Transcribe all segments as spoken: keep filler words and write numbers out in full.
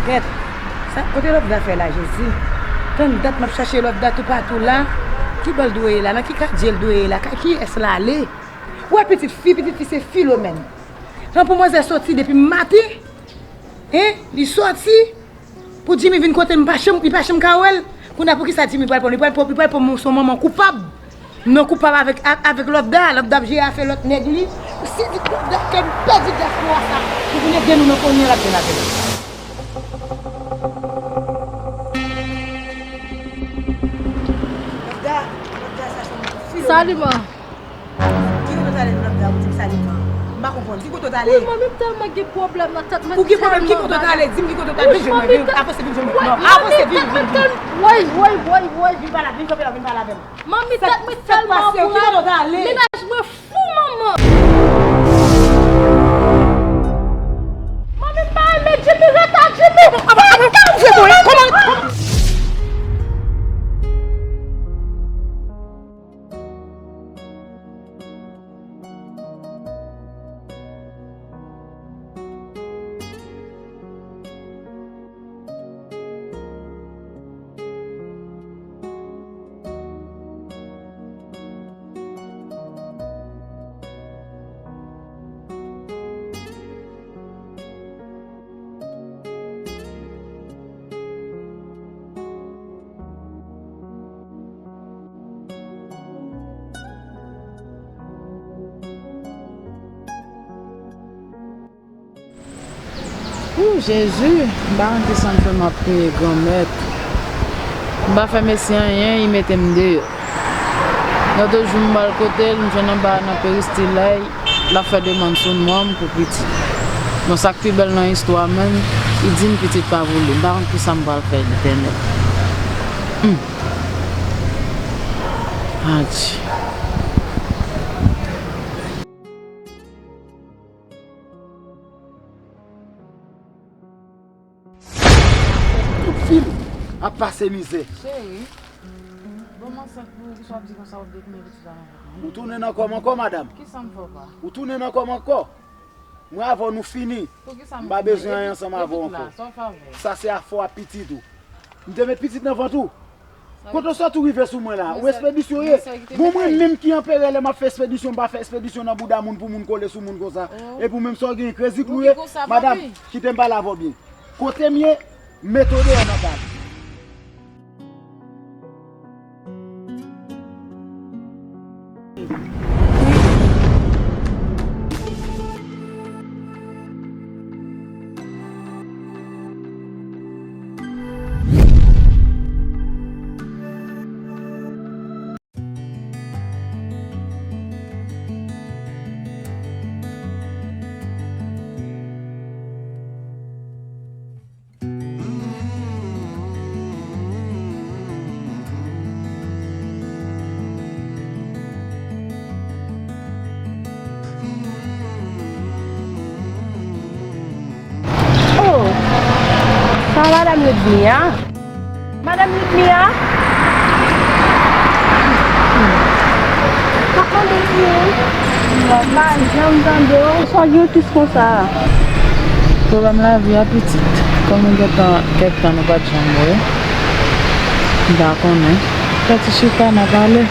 Mèt, sa, kote Lòvda fè la, Jezi? Tann dat m ap chache Lòvda toupatou la. Ki bò l dwe ye la? Nan ki katye l dwe ye la? Kay kiyès l ale? Ou wè pitit fi, pitit fi se Filomèn. Jan pou manzè soti depi maten, en, li soti pou Jimmy vin kote m, pa janm, li pa janm ka wè l. Kounye a poukisa Jimmy pral pran, li pral pran, li pral pran m sou manman koupab. Non, koupab avèk, a-, avèk Lòvda, Lòvda ap jere afè lòt nèg li. Ou sezi Lòvda, kè m pèdi dyaspora sa. Li vin ede nou nan kounye a l ap jwenn avè nou. Lòvda, Lòvda sa se yon filo. Salut, man. Ki kote w t ale, Lòvda, ou di m salut, man? M pa konprann. Ki kote w t ale? Wi, manmi, m tèlman gen pwoblèm nan tèt mwen. Ou gen pwoblèm, ki kote w t ale? Di m ki kote w t ale, vin jwenn mwen, vin. Avanse, vin jwenn mwen. Non, avanse, vin, vin, vin. Woy, woy, woy, woy. Vin pa la, vin kanpe la, vin pale avè m. Manmi, tèt mwen tèlman pral. Menaj mwen fou, manman. Manmi, m pa renmen Jimmy, ret ak Jimmy. Kòman, kòman, kòman, kòman? Ou, Jezi, m pa konn kisa m fè, m ap kriye, Granmèt. M pa fè mesye anyen, li mete m deyò. Lòt jou m al kote l, m jwenn anba nan peristil la, l ap fè demann sou nonm pou pitit. Bon, sa k pi bèl nan istwa menm, li di m pitit pa pou li. M pa konn kisa m pral fè, Letènèl. Hum. Adje. Tout fi m ap pase mizè. Cheri, bon, m ansent pou ou, kisa w ap di konsa, ou vle tounen pitit la nan vant mwen? Ou tounen nan kò m ankò, madanm? Kisa m fè w, pa? Ou tounen nan kò m ankò? Mwen avè w nou fini. Poukisa m tounen? M pa bezwen anyen ansanm avè w ankò. Sa w fè avè l? Sa se afè w ak pitit ou. M te met pitit nan vant ou. Kote w sot ou rive sou mwen la? Ou espedisyon ye? Bon, mwen menm ki anperè, lè m ap fè espedisyon, m pa fè espedisyon nan bouda moun pou moun kole sou moun konsa. Epi w menm sa w gen, krezi kou w ye? Madanm, kite m pale avè w byen. Kote m ye, m mete w deyò nan kay. Oh, sa madanm yo di a? Madanm Ludmia? Sa konnen di ou? Mwen pa janm tande w. Sa w gen tris konsa a? Pwoblèm lavi a pitit. Kòm nou gentan kèk tan nou pa t janm wè, m pa konnen. Fè ti chita, n a pale.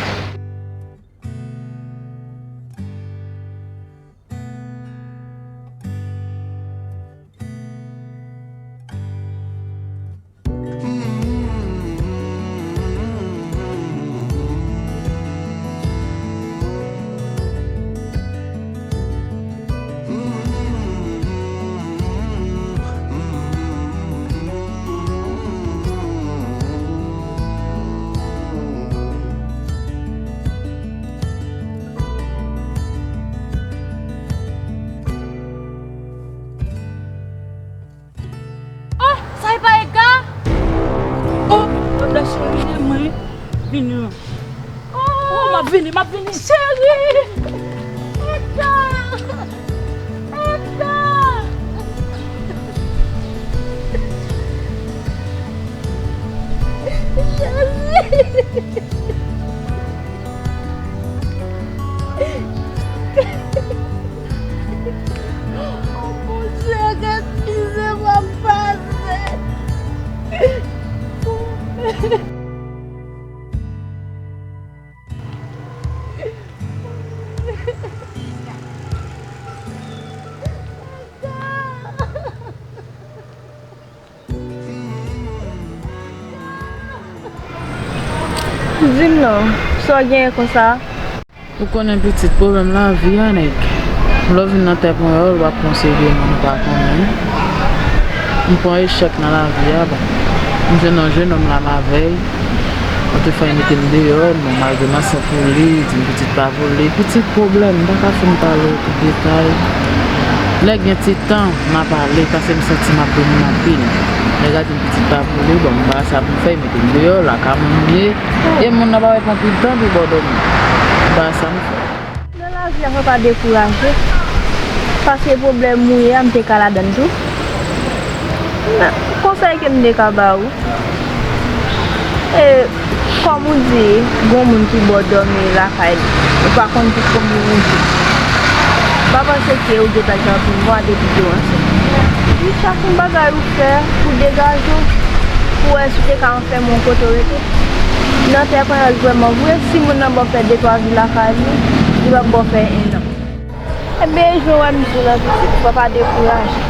Oh, sa e pa Edgar? Oh, Edgar cheri, se mwen. Vini. Oh, m ap vini, m ap vini. Cheri! Edgar! Edgar! Cheri! Oh, Bondye, gad mizè m ap pase. Di m non, sa w genyen konsa? Ou konnen pitit, pwoblèm lavi a, nèg. Lè w vin nan tè panyòl, w ap konseye moun ou pa konnen. M pran echèk nan lavi a, bon. M jwenn yon jennonm la lavèy. Mwen te fè l mete m deyò, bon, malgre m ansent pou li, li di m pitit pa pou li. Pitit pwoblèm, m pa ka fin pale w tout detay. Lè gen ti tan, n a pale, paske m santi m ap domine anpil. Nèg la di m pitit pa pou li, bon, m pa sa pou m fè, li mete m deyò, lakay mwen m ye. E moun nan pa wè pran pil tan pou bòdòm. M pa sa m fè. Nan lavi a, fò pa dekouraje. Paske pwoblèm ou ye a, m te ka ladann tou. Men, konsèy ke m te ka ba ou, e, kòm ou di, gon moun ki bò dòmi lakay li. Ou pa konn pou konbyen jou. Pa panse ke ou gentan gen anpil vwa depi ke w ansent. Di chak yon bagay ou fè pou degaje w, pou wè si w te ka anfèm yon kote w rete. Nan tè panyòl vrèman vre, si moun nan ba w fè de twa jou lakay li, li p ap ba w fè ennan. Ebyen, jan w wè m di w lan pitit, fò pa dekouraje.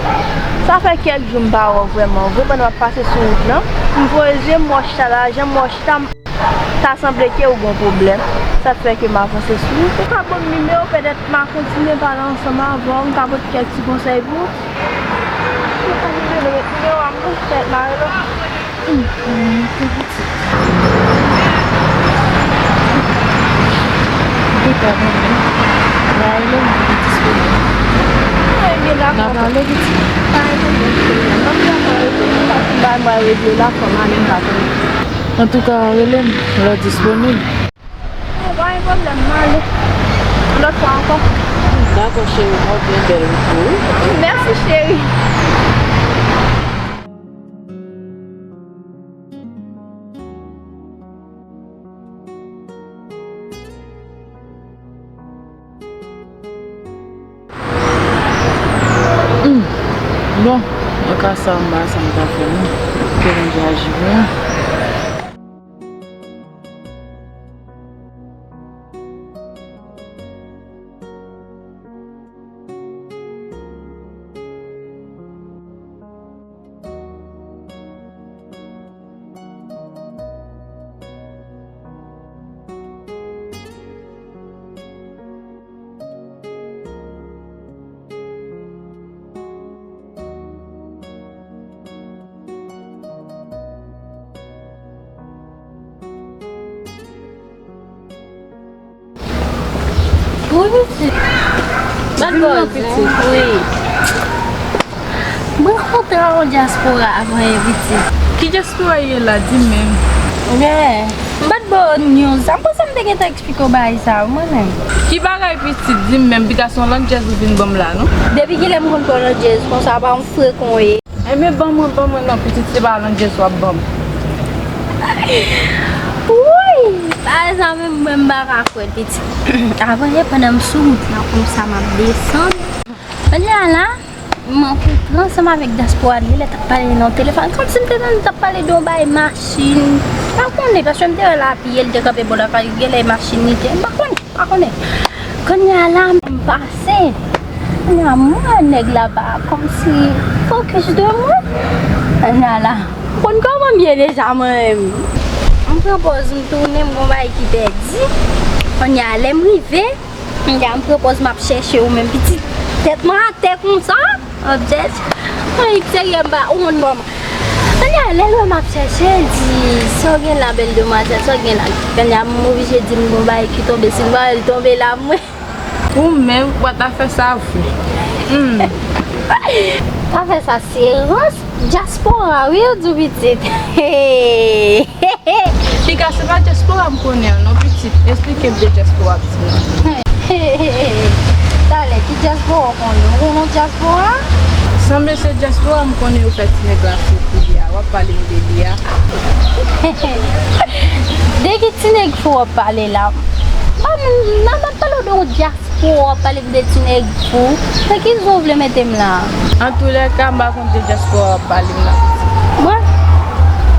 Sa fè kèk jou m pa wè w vrèman vre, pandan m ap pase sou wout lan. M voye zye m, m wè w chita la, jan m wè w chita, m ta sanble ke ou gon pwoblèm. Sa fè ke m avanse sou ou. Ou ka ban m nimewo, petèt m a kontinye pale ansanm avè w, m ka pote kèk ti konsèy pou ou. Ou ka nimewo, met nimewo a m non, petèt m a rele w. Hum, hum, hum. Ou te ka rele m pou disponib. N a pale, pitit. Antouka, rele m lè w disponib. Pa gen pwoblèm, m ale. Lòt fwa ankò. Dakò, cheri, mwen byen bèl pou ou. Mèsi, cheri. Hmm. Bon, nan ka sa, m pa sa m ta fè non. Ke Bondye aji pou mwen. Wi, pitit. Bat bòz, pitit. Wi. Mwen kontan yon dyaspora avanyè, pitit. Ki dyaspora ye la, di m menm? Gen. M bat bò news. M panse m te gentan eksplike w bagay sa, mwen menm. Ki bagay, pitit, di m menm, piga se yon landjèz ou vin ban m la, non? Depi kilè m konn ba w landjèz konsa, pa yon frekan w ye. Enben, ban mwen, ban mwen non, pitit, se pa landjèz w ap ban m. Wouy! Bagay sa menm, mwen m pa ka kwè l, pitit. Avanyè, pandan m sou wout la, konsa m ap desann. Kounye a la, m rankontre ansanm avèk dyaspora li, lè t ap pale nan telefòn, kòmsi m te tande l t ap pale de yon bagay machin. M pa konnen, paske m te wè l apiye, l te kanpe bò lakay, genlè machin li te, m pa konnen. Pa konnen. Kounye a la, m pase. Kounye a, m wè nèg la pa kòmsi fokis de mwen. Kounye a la, m konn kòman m ye deja mwen menm. M pran pòz, m tounen, m gon bagay ki pèdi. Kounye a, lè m rive, kounye a, m pran pòz, m ap chèche ou menm pitit. Tèt mwen atè konsa. Objèt. Mwen serye m pa wont non. Kounye a, lè l wè m ap chèche, l di, "Sa w gen la, bèl demwazèl, sa w gen la?" Kounye a, m oblije di m gon bagay ki tonbe, si m pa wè l tonbe la, mwen. Ou menm, w ap ta fè sa vre. Hmm. Pa fè sa, se rans dyaspora, wi, w di w pitit. Piga se pa dyaspora m konnen an non, pitit. Esplike m de dyaspora m di m nan. Talè, ki dyaspora w konnen? Ou konnen dyaspora? Sanble se dyaspora m konnen yo fè ti nèg la sou koulye a. W ap pale m de li a. De ki ti nèg fou w ap pale la? Ban m, nan m ap pale w de yon dyaspora. Pou w ap pale m de ti nèg fou. Se ki zo w vle mete m la? Antoulèka, m pa konn de dyaspora w ap pale m la, pitit. Bon.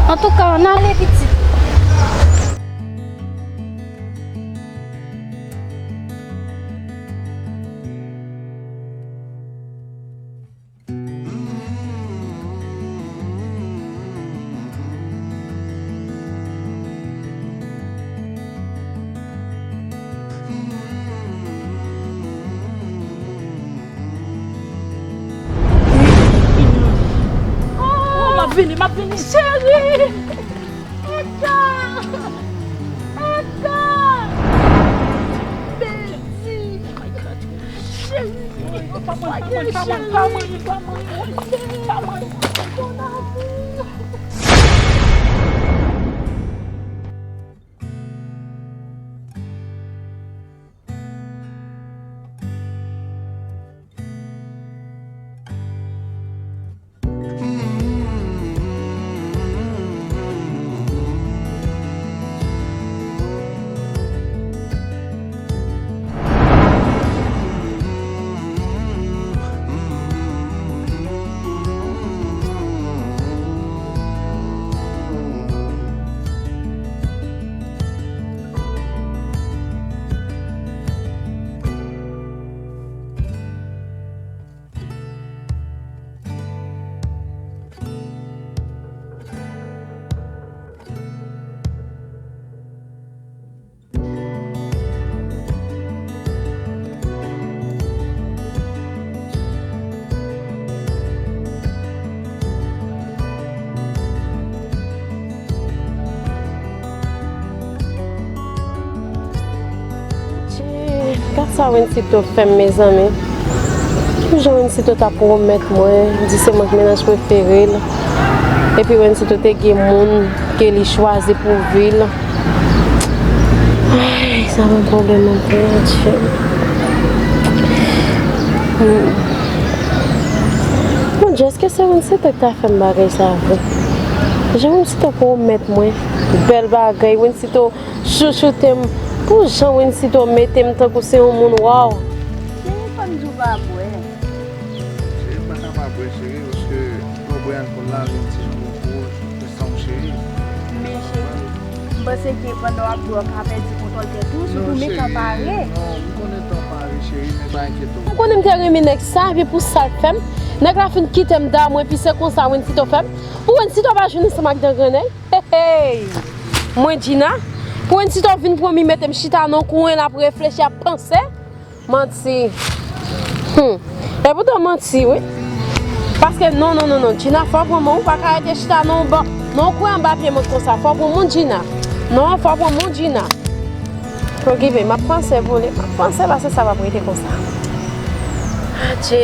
Antouka, ann ale, pitit. Vini, m ap vini. Cheri! Eda! Eda! Bezi! Cheri! Pa manyen, pa manyen, pa manyen, pa manyen, pa manyen, pa manyen, mon amour. Gad sa Wensito fè m, mezanmi. Ki jan Wensito ta pwomèt mwen, di se mwen k mennaj prefere l. Epi Wensito te gen moun ke li chwazi pou vi l. Ay, sa ban m pwoblèm anpil, Adje. Hmm. Mon Dye, èske se Wensito ki ta fè m bagay sa vre? Jan Wensito pwomèt mwen bèl bagay, Wensito chouchoute m, pou jan Wensito mete m tankou se yon moun, waw. Cheri, fò m di w pa bwè. Cheri, m pa ka pa bwè, cheri, paske lè w bwè alkòl la, vin ti jan w gwo, w san w cheri. Men cheri, m panse ke pandan w ap bwè, w ka pèdi kontwòl tèt ou, sitou men tan pare. Non, m konnen tan pare, cheri, men pa enkyete w. M konnen m te renmen nèg sa, epi pou sa l fè m, nèg la fin kite m damou, epi se konsa Wensito fè m. Pou Wensito pa jwenn ansanm ak Dan Grannèy. Hey, hey! Mwen Djina, pou Wensito vin pran mi mete m chita nan kwen l ap reflechi, ap panse. Manti. Hmm. Epoutan manti, wi. Paske non, non, non, non. Djina, fò w pran men w, ou pa ka rete chita nan yon bò, nan yon kwen anba pye mwen konsa. Fò w pran men w, Djina. Non, fò w pran men w, Djina. Okipe, m ap panse pou li. M ap panse paske sa p ap rete konsa. Adje,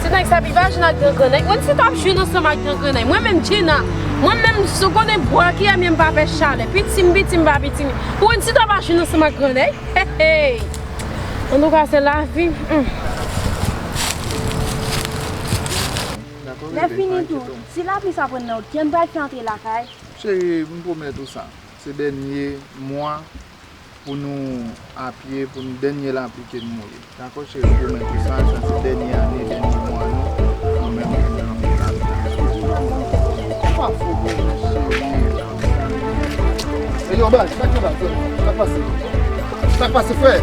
ti nèg sa pi pa jwenn ak Dan Grannèy. Wensito ap jwenn ansanm ak Dan Grannèy. Mwen menm Djina, mwen menm si w konnen bwè ki èmi m pa fè chalè. Piti m, piti m pa piti m. Wensito pa jwenn ansanm ak Grannèy. Hey, hey. Antouka, se lavi. Hmm. Lè fini tou, si lapli sa pran nan wout, ki an pral fè antre lakay? Cheri, m pwomèt ou sa. Se dènye mwa pou nou apye, pou nou dènye lapli ke nou ye. Dakò, cheri, m pwomèt ou sa, sa se dènye ane, dènye mwa nou, nou menm nou nan lapli. Pa fò, cheri. Ey, yo, baz, sa k pase? Sa k pase? Sa k pase, frè?